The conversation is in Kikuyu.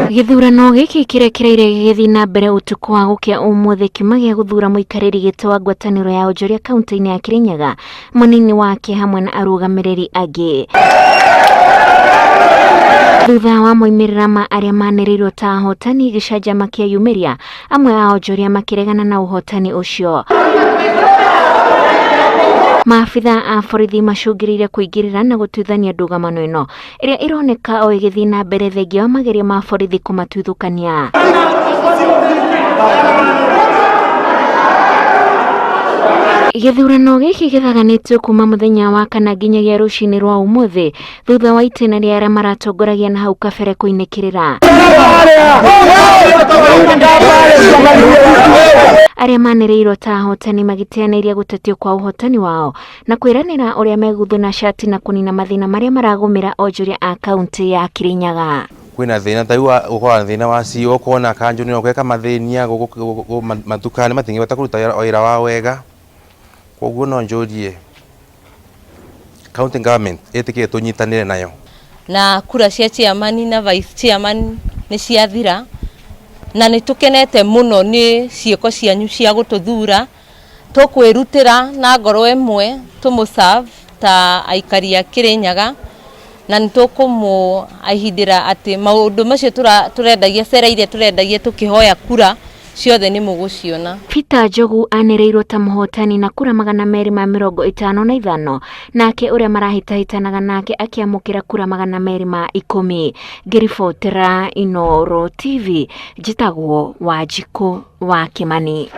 Gĩthurano gĩkĩ kĩrĩa kĩraire gĩgĩthiĩ na mbere ũtukũ wa gũkĩa ũmũthĩ kiuma gĩa gũthura mũikarĩri gĩtĩ wa ngwatanĩro ya onjoria kaunti-inĩ ya Kirinyaga, mũnini wake hamwe na arũgamĩrĩri angĩ. Thutha wa moimĩrĩra ma arĩa manĩrĩirwo ta ahotani gĩcanjama kĩeyumĩria, amwe a onjoria makĩregana na ũhotani ũcio. Maabitha a borithi macũngĩrĩire kũingĩrĩra na gũtuithania ndũgamano ĩno ĩrĩa ĩroneka o ĩgĩthiĩ na mbere thengia wa magerio ma borithi kũmatuthũkania. Gĩthurano gĩkĩ gĩthaganĩtio kuma mũthenya wa kana nginyagia rũcinĩ rwa ũmũthĩ thutha wa itĩna rĩa arĩa maratongoragia na hau kabere kũinĩkĩrĩra. Arĩa manĩrĩirwo ta ahotani magĩteanĩria gũtetio kwa ũhotani wao na kwĩranĩra ũrĩa meguthuna cati na kũnina mathĩna marĩa maragũmĩra onjoria a kaunti ya Kirinyaga. Kwĩna thĩna ta rĩu gũkoragwo na thĩna wa CEO ũkona kanjũ nĩyo ĩka mathĩnia gũkũ matuka-inĩ matingĩhota kũruta wĩra wao wega, koguo no njũrie county government ĩtĩkĩre tũnyitanĩre nayo. Na kura cia chairman na vice chairman nĩ ciathira na nĩ tũkenete mũno nĩ ciĩko cianyu cia gũtũthura. Tũkwĩrutĩra na ngoro ĩmwe tũmũ serve ta aikari a Kĩrĩnyaga na nĩ tũkũmũahindĩra atĩ maũndũ macio tũrendagia, cera iria tũrendagia tũkĩhoya kura ciothe nĩ mũgũciona. Peter Njogu anĩrĩirwo ta mũhotani na kura 255, nake ũrĩa marahĩtahĩtanaga nake akĩamũkĩra kura 210. Ngĩribotera Inooro TV, njĩtagwo Wanjikũ wa Kimani.